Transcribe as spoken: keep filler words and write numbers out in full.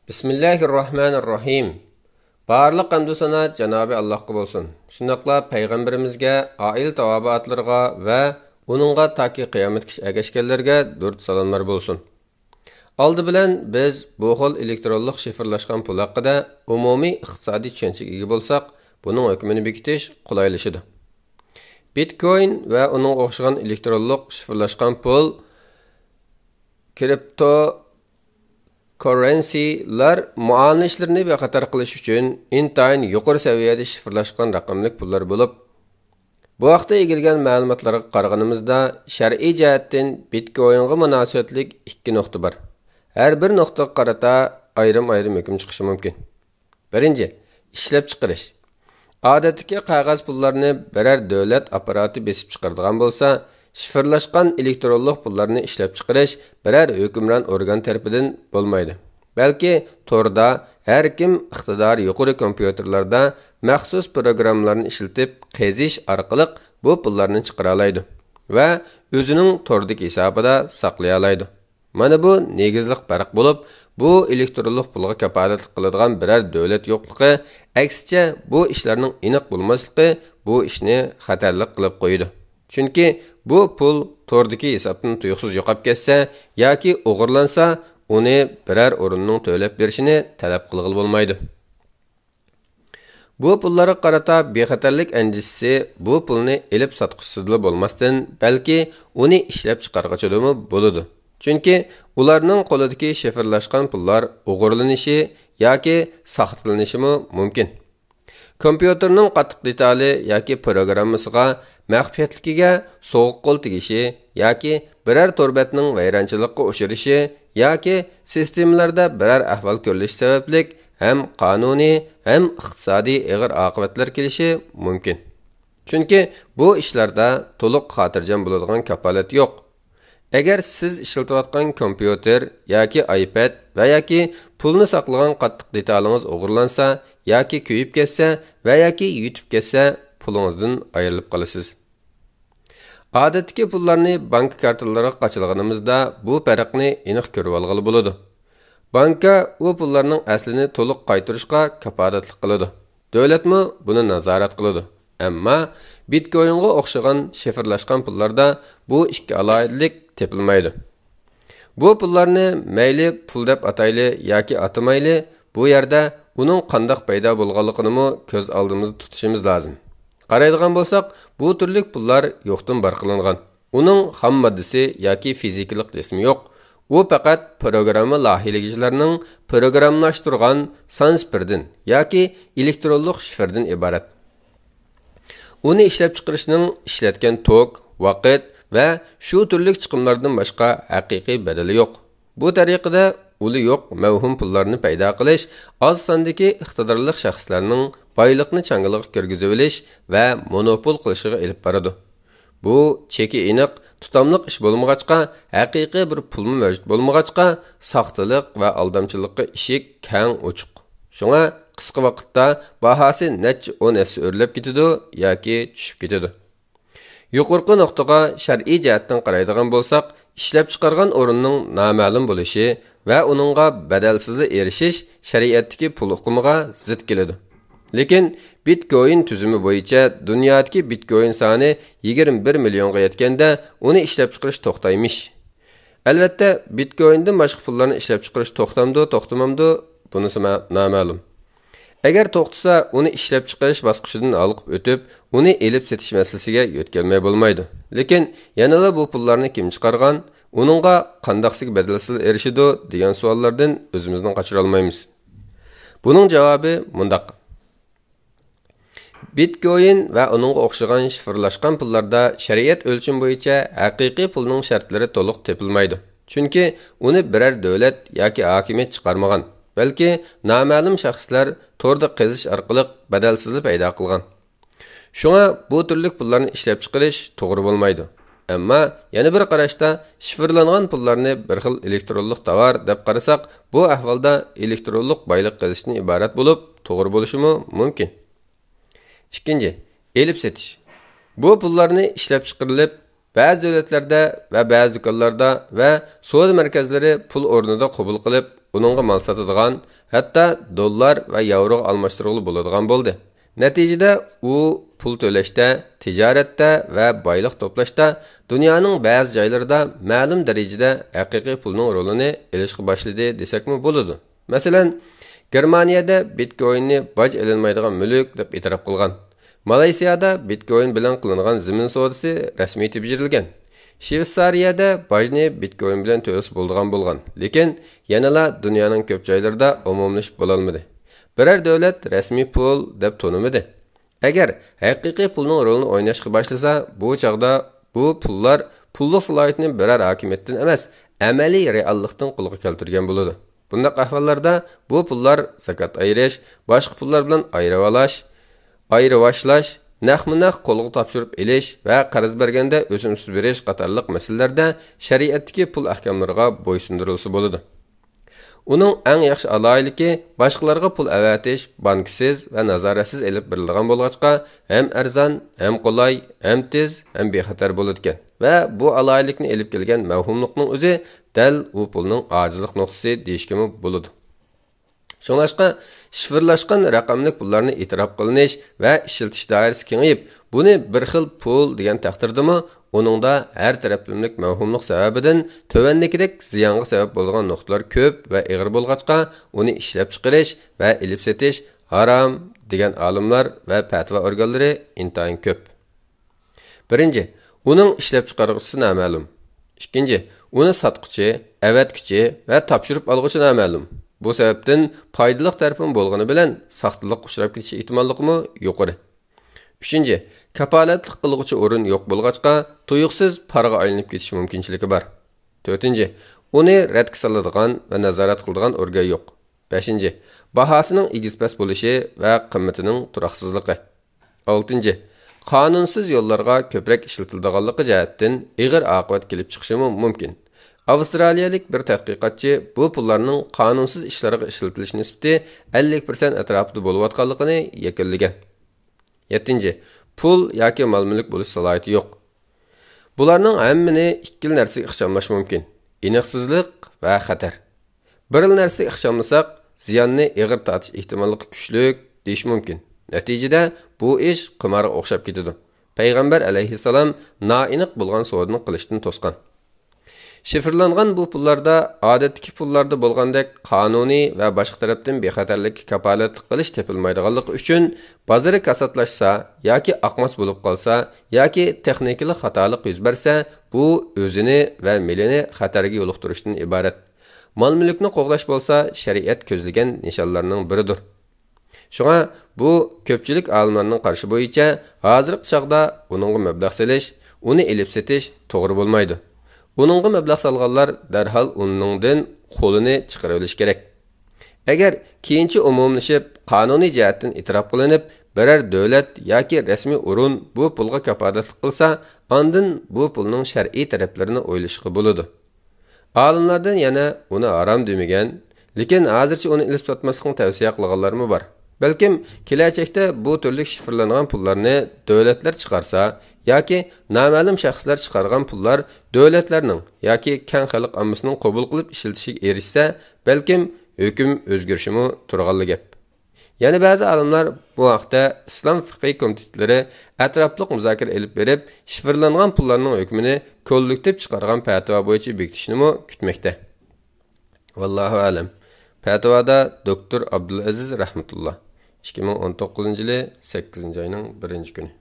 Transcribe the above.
بىسمىللاھىررەھمانىررەھىم. بارلىق ھەمدۇ سانا جانابى ئاللاھقا بولسۇن. شۇنداقلا پەيغەمبىرىمىزگە، ئائىلە تاۋابىئاتلىرىغا ۋە ئۇنىڭغا تاكى قىيامەتكىچە ئەگەشكەنلەرگە دۇرۇت سالاملار بولسۇن. ئالدى بىلەن بىز بۇ خىل ئېلېكترونلۇق شىفىرلاشقان پۇل ھەققىدە ئومۇمىي ئىقتىسادىي چۈشەنچىگە ئىگە بولساق، بۇنىڭ ھۆكمىنى بېكىتىش قولايلىشىدۇ. بىتكوين ۋە ئۇنىڭغا ئوخشىغان ئېلېكترونلۇق شىفىرلاشقان پۇل، كرىپتو كوررېنسىلار مۇئامىلە ئىشلىرىنى بىخەتەر قىلىش ئۈچۈن ئىنتايىن يۇقىرى سەۋىيەدە شىفىرلاشقان رەقەملىك پۇللار بولۇپ، بۇ ھەقتە ئىگىلىگەن مەلۇماتلارغا قارىغىنىمىزدا، شەرئىي جەھەتتىن بىتكويىنغا مۇناسىۋەتلىك ئىككى نۇقتا بار. ھەر بىر نۇقتىغا قارىتا ئايرىم-ئايرىم ھۆكۈم چىقىشى مۇمكىن. بىرىنچى، ئىشلەپچىقىرىش. ئادەتتىكى قەغەز پۇللارنى بىرەر دۆلەت ئاپپاراتى بېسىپ چىقىرىدىغان بولسا، شىفىرلاشقان ئېلېكترونلۇق پۇللارنى ئىشلەپچىقىرىش بىرەر ھۆكۈمران ئورگان تەرىپىدىن بولمايدۇ. بەلكى توردا ھەر كىم ئىقتىدارى يۇقىرى كومپيۇتېرلاردا مەخسۇس پروگراممىلارنى ئىشلىتىپ قېزىش ئارقىلىق بۇ پۇللارنى چىقىرالايدۇ ۋە ئۆزىنىڭ توردىكى ھېسابىدا ساقلىيالايدۇ. مانا بۇ نېگىزلىق پەرق بولۇپ، بۇ ئېلېكترونلۇق پۇلغا كاپالەتلىك قىلىدىغان بىرەر دۆلەت يوقلۇقى، ئەكسىچە، بۇ ئىشلارنىڭ ئېنىق بولماسلىقى بۇ ئىشنى خەتەرلىك قىلىپ قويىدۇ. چۈنكى بۇ پۇل توردىكى ھېسابتىن تۇيۇقسىز يوقاپ كەتسە ياكى ئوغرىلانسا، ئۇنى بىرەر ئورۇننىڭ تۆلەپ بېرىشىنى تەلەپ قىلغىلى بولمايدۇ. بۇ پۇللارغا قارىتا بىخەتەرلىك ئەندىشىسى بۇ پۇلنى ئېلىپ ساتقۇچىسىدىلا بولماستىن، بەلكى ئۇنى ئىشلەپچىقارغۇچىدىمۇ بولىدۇ. چۈنكى ئۇلارنىڭ قولىدىكى شىفىرلاشقان پۇللار ئوغرىلىنىشى ياكى ساختىلىنىشىمۇ مۇمكىن. كومپيۇتېرنىڭ قاتتىق دېتالى ياكى پروگراممىسىغا مەخپىيەتلىكىگە سوغۇق قول تېگىشى ياكى بىرەر تور بەتنىڭ ۋەيرانچىلىققا ئۇچرىشى ياكى سىستېمىلاردا بىرەر ئەھۋال كۆرۈلۈشى سەۋەبلىك ھەم قانۇنىي، ھەم ئىقتىسادىي ئېغىر ئاقىۋەتلەر كېلىشى مۇمكىن. چۈنكى بۇ ئىشلاردا تولۇق خاتىرجەم بولىدىغان كاپالەت يوق. ئەگەر سىز ئىشلىتىۋاتقان كومپيۇتېر ياكى ئايپەد ۋە ياكى پۇلنى ساقلىغان قاتتىق دېتالىڭىز ئوغرىلانسا ياكى كۆيۈپ كەتسە ۋە ياكى يىتىپ كەتسە، پۇلىڭىزدىن ئايرىلىپ قالىسىز. ئادەتتىكى پۇللارنى بانكا كارتىلىرىغا قاچىلىغىنىمىزدا بۇ پەرقنى ئېنىق كۆرۈۋالغىلى بولىدۇ. بانكا ئۇ پۇللارنىڭ ئەسلىنى تولۇق قايتۇرۇشقا كاپالەتلىك قىلىدۇ. دۆلەتمۇ بۇنى نازارەت قىلىدۇ. ئەمما بىتكويىنغا ئوخشىغان شىفىرلاشقان پۇللاردا بۇ ئىككى ئالاھىدىلىك تېپىلمايدۇ. بۇ پۇللارنى مەيلى پۇل دەپ ئاتايلى ياكى ئاتىمايلى، بۇ يەردە ئۇنىڭ قانداق پەيدا بولغانلىقىنىمۇ كۆز ئالدىمىزدا تۇتۇشىمىز لازىم. قارايدىغان بولساق، بۇ تۈرلۈك پۇللار يوقتىن بار قىلىنغان. ئۇنىڭ خام ماددىسى ياكى فىزىكىلىق جىسمى يوق. ئۇ پەقەت پروگرامما لايىھىلىگۈچىلەرنىڭ پروگراممىلاشتۇرغان سانسىفىردىن ياكى ئېلېكترونلۇق شىفىردىن ئىبارەت. ئۇنى ئىشلەپچىقىرىشنىڭ ئىشلەتكەن توك، ۋاقىت ۋە شۇ تۈرلۈك چىقىملاردىن باشقا ھەقىقىي بەدىلى يوق. بۇ تەرىقىدە ئۇلى يوق مەۋھۇم پۇللارنى پەيدا قىلىش ئاز ساندىكى ئىقتىدارلىق شەخسلەرنىڭ بايلىقنى چاڭگىلىغا كىرگۈزۈۋېلىش ۋە مونوپول قىلىشىغا ئېلىپ بارىدۇ. بۇ چېكى ئېنىق، تۇتاملىق ئىش بولمىغاچقا، ھەقىقىي بىر پۇلمۇ مەۋجۇت بولمىغاچقا، ساختىلىق ۋە ئالدامچىلىققا ئىشىك كەڭ ئوچۇق. شۇڭا قىسقا ۋاقىتتا باھاسى نەچچە ئون ھەسسە ئۆرلەپ كېتىدۇ ياكى چۈشۈپ كېتىدۇ. يۇقىرىقى نۇقتىغا شەرئىي جەھەتتىن قارايدىغان بولساق، ئىشلەپچىقارغان ئورۇننىڭ نامەلۇم بولۇشى ۋە ئۇنىڭغا بەدەلسىزلا ئېرىشىش شەرىئەتتىكى پۇل ئۇقۇمىغا زىت كېلىدۇ. لېكىن بىتكويىن تۈزۈمى بويىچە دۇنيادىكى بىتكويىن سانى يىگىرمە بىر مىليونغا يەتكەندە، ئۇنى ئىشلەپچىقىرىش توختايمىش. ئەلۋەتتە، بىتكويىندىن باشقا پۇللارنى ئىشلەپچىقىرىش توختامدۇ، توختىمامدۇ، بۇنىسى ما-، نامەلۇم. ئەگەر توختىسا، ئۇنى ئىشلەپچىقىرىش باسقۇچىدىن ھالقىپ ئۆتۈپ، ئۇنى ئېلىپ سېتىش مەسىلىسىگە يۆتكەلمەي بولمايدۇ. لېكىن يەنىلا بۇ پۇللارنى كىم چىقارغان، ئۇنىڭغا قانداقسىگە بەدەلسىز ئېرىشىدۇ دېگەن سوئاللاردىن ئۆزىمىزنى قاچۇرالمايمىز. بۇنىڭ جاۋابى مۇنداق. بىتكويىن ۋە ئۇنىڭغا ئوخشىغان شىفىرلاشقان پۇللاردا شەرىئەت ئۆلچىمى بويىچە ھەقىقىي پۇلنىڭ شەرتلىرى تولۇق تېپىلمايدۇ. چۈنكى ئۇنى بىرەر دۆلەت ياكى ھاكىمىيەت چىقارمىغان، بەلكى نامەلۇم شەخسلەر توردا قېزىش ئارقىلىق بەدەلسىزلا پەيدا قىلغان. شۇڭا بۇ تۈرلۈك پۇللارنى ئىشلەپچىقىرىش توغرا بولمايدۇ. ئەمما يەنە بىر قاراشتا شىفىرلانغان پۇللارنى بىر خىل ئېلېكترونلۇق تاۋار دەپ قارىساق، بۇ ئەھۋالدا ئېلېكترونلۇق بايلىق قېزىشتىن ئىبارەت بولۇپ، توغرا بولۇشىمۇ مۇمكىن. ئىككىنچى، ئېلىپ سېتىش. بۇ پۇللارنى ئىشلەپچىقىرىلىپ، بەزى دۆلەتلەردە ۋە بەزى دۇكانلاردا ۋە سودا مەركەزلىرى پۇل ئورنىدا قوبۇل قىلىپ، ئۇنىڭغا مال ساتىدىغان، ھەتتا دوللار ۋە ياۋروغا ئالماشتۇرغىلى بولىدىغان بولدى. نەتىجىدە ئۇ پۇل تۆلەشتە، تىجارەتتە ۋە بايلىق توپلاشتا دۇنيانىڭ بەزى جايلىرىدا مەلۇم دەرىجىدە ھەقىقىي پۇلنىڭ رولىنى ئېلىشقا باشلىدى دېسەكمۇ بولىدۇ. مەسىلەن، گېرمانىيەدە بىتكويننى باج ئېلىنمايدىغان مۈلۈك دەپ ئېتىراپ قىلغان. مالايسىيادا بىتكوين بىلەن قىلىنغان زېمىن سودىسى رەسمىي تېپشۇرۇلگەن. شۋېتسارىيەدە باجنى بىتكوين بىلەن تۆلىسە بولىدىغان بولغان، لېكىن يەنىلا دۇنيانىڭ كۆپ جايلىرىدا ئومۇملىشىپ بولالمىدى. بىرەر دۆلەت رەسمىي پۇل دەپ تونۇمىدى. ئەگەر ھەقىقىي پۇلنىڭ رولىنى ئويناشقا باشلىسا، بۇ چاغدا بۇ پۇللار پۇللۇق سالاھىيىتىنى بىرەر ھاكىمىيەتتىن ئەمەس، ئەمەلىي رېئاللىقتىن قولغا كەلتۈرگەن بولىدۇ. بۇنداق ئەھۋاللاردا بۇ پۇللار زاكات ئايرىش، باشقا پۇللار بىلەن ئايرىۋالاش، ئايرىۋاشلاش، نەقمۇ نەق قولغا تاپشۇرۇپ ئېلىش ۋە قەرز بەرگەندە ئۆسۈمسىز بېرىش قاتارلىق مەسىلىلەردە شەرىئەتتىكى پۇل ئەھكاملىرىغا بويسۇندۇرۇلسا بولىدۇ. ئۇنىڭ ئەڭ ياخشى ئالاھىدىلىكى، باشقىلارغا پۇل ئەۋەتىش بانكىسىز ۋە نازارەتسىز ئېلىپ بېرىلىدىغان بولغاچقا، ھەم ئەرزان، ھەم قولاي، ھەم تېز، ھەم بىخەتەر بولىدىكەن. ۋە بۇ ئالاھىدىلىكنى ئېلىپ كەلگەن مەۋھۇملۇقنىڭ ئۆزى دەل ئۇ پۇلنىڭ ئاجىزلىق نۇقتىسى دېيىشكىمۇ بولىدۇ. شۇڭلاشقا، شىفىرلاشقان رەقەملىك پۇللارنى ئېتىراپ قىلىنىش ۋە ئىشلىتىش دائىرىسى كېڭىيىپ، بۇنى بىر خىل پۇل دېگەن تەقدىردىمۇ، ئۇنىڭدا ھەر تەرەپلىمىلىك مەۋھۇملۇق سەۋەبىدىن تۆۋەندىكىدەك زىيانغا سەۋەب بولىدىغان نۇقتىلار كۆپ ۋە ئېغىر بولغاچقا، ئۇنى ئىشلەپچىقىرىش ۋە ئېلىپ سېتىش ھارام دېگەن ئالىملار ۋە پەتىۋا ئورگانلىرى ئىنتايىن كۆپ. بىرىنچى، ئۇنىڭ ئىشلەپچىقارغۇچىسى نامەلۇم. ئىككىنچى، ئۇنى ساتقۇچى، ئەۋەتكۈچى ۋە تاپشۇرۇپ ئالغۇچى نامەلۇم. بۇ سەۋەبتىن پايدىلىق تەرىپىمۇ بولغىنى بىلەن ساختىلىققا ئۇچراپ كېتىش ئېھتىماللىقىمۇ يۇقىرى. ئۈچىنچى، كاپالەتلىك قىلغۇچى ئورۇن يوق بولغاچقا، تۇيۇقسىز پارىغا ئايلىنىپ كېتىش مۇمكىنچىلىكى بار. تۆتىنچى، ئۇنى رەتكە سالىدىغان ۋە نازارەت قىلىدىغان ئورگان يوق. بەشىنچى، باھاسىنىڭ ئېگىز-پەس بولۇشى ۋە قىممىتىنىڭ تۇراقسىزلىقى. ئالتىنچى، قانۇنسىز يوللارغا كۆپرەك ئىشلىتىلىدىغانلىقى جەھەتتىن ئېغىر ئاقىۋەت كېلىپ چىقىشىمۇ مۇمكىن. ئاۋسترالىيەلىك بىر تەتقىقاتچى بۇ پۇللارنىڭ قانۇنسىز ئىشلارغا ئىشلىتىلىش نىسبىتى ئەللىك پىرسەنت ئەتراپىدا بولۇۋاتقانلىقىنى يەكۈنلىگەن. يەتتىنچى، پۇل ياكى مال-مۈلۈك بولۇش سالاھىيىتى يوق. بۇلارنىڭ ھەممىنى ئىككىلا نەرسىگە ئىخچاملاش مۇمكىن: ئېنىقسىزلىق ۋە خەتەر. بىرلا نەرسىگە ئىخچاملىساق، زىياننى ئېغىر تارتىش ئېھتىماللىقى كۈچلۈك دېيىش مۇمكىن. نەتىجىدە، بۇ ئىش قىمارغا ئوخشاپ كېتىدۇ. پەيغەمبەر ئەلەيھىسسالام نائېنىق بولغان سودىنى قىلىشتىن توسقان. شىفىرلانغان بۇ پۇللاردا ئادەتتىكى پۇللاردا بولغاندەك قانۇنىي ۋە باشقا تەرەپتىن بىخەتەرلىككە كاپالەتلىك قىلىش تېپىلمايدىغانلىقى ئۈچۈن، بازىرى كاساتلاشسا ياكى ئاقماس بولۇپ قالسا ياكى تېخنىكىلىق خاتالىق يۈز بەرسە، بۇ ئۆزىنى ۋە مېلىنى خەتەرگە يولۇقتۇرۇشتىن ئىبارەت. مال-مۈلۈكنى قوغداش بولسا شەرىئەت كۆزلىگەن نىشانلارنىڭ بىرىدۇر. شۇڭا بۇ كۆپچىلىك ئالىملارنىڭ قارىشى بويىچە ھازىرقى چاغدا ئۇنىڭغا مەبلەغ سېلىش، ئۇنى ئېلىپ سېتىش توغرا بولمايدۇ. ئۇنىڭغا مەبلەغ سالغانلار دەرھال ئۇنىڭدىن قولىنى چىقىرىۋېلىشى كېرەك. ئەگەر كېيىنچە ئومۇملىشىپ، قانۇنىي جەھەتتىن ئېتىراپ قىلىنىپ، بىرەر دۆلەت ياكى رەسمىي ئورۇن بۇ پۇلغا كاپالەتلىك قىلسا، ئاندىن بۇ پۇلنىڭ شەرئىي تەرەپلىرىنى ئويلىشىشقا بولىدۇ. ئالىملاردىن يەنە ئۇنى ھارام دېمىگەن، لېكىن ھازىرچە ئۇنى ئېلىپ ساتماسلىقنى تەۋسىيە قىلغانلارمۇ بار. بەلكىم كېلەچەكتە بۇ تۈرلۈك شىفىرلانغان پۇللارنى دۆلەتلەر چىقارسا ياكى نامەلۇم شەخسلەر چىقارغان پۇللار دۆلەتلەرنىڭ ياكى كەڭ خەلق ئاممىسىنىڭ قوبۇل قىلىپ ئىشلىتىشىگە ئېرىشسە، بەلكىم ھۆكۈم ئۆزگىرىشىمۇ تۇرغانلا گەپ. يەنە بەزى ئالىملار بۇ ھەقتە ئىسلام فىقھىي كومىتېتلىرى ئەتراپلىق مۇزاكىرە ئېلىپ بېرىپ، شىفىرلانغان پۇللارنىڭ ھۆكمىنى كوللېكتىپ چىقارغان پەتىۋا بويىچە بېكىتىشنىمۇ كۈتمەكتە. ۋاللاھۇ ئەلەم. پەتىۋادا دوكتور ئابدۇلئەزىز رەھمەتۇللا، ئىككى مىڭ ئون توققۇزىنچى يىلى سەككىزىنچى ئاينىڭ بىرىنچى كۈنى.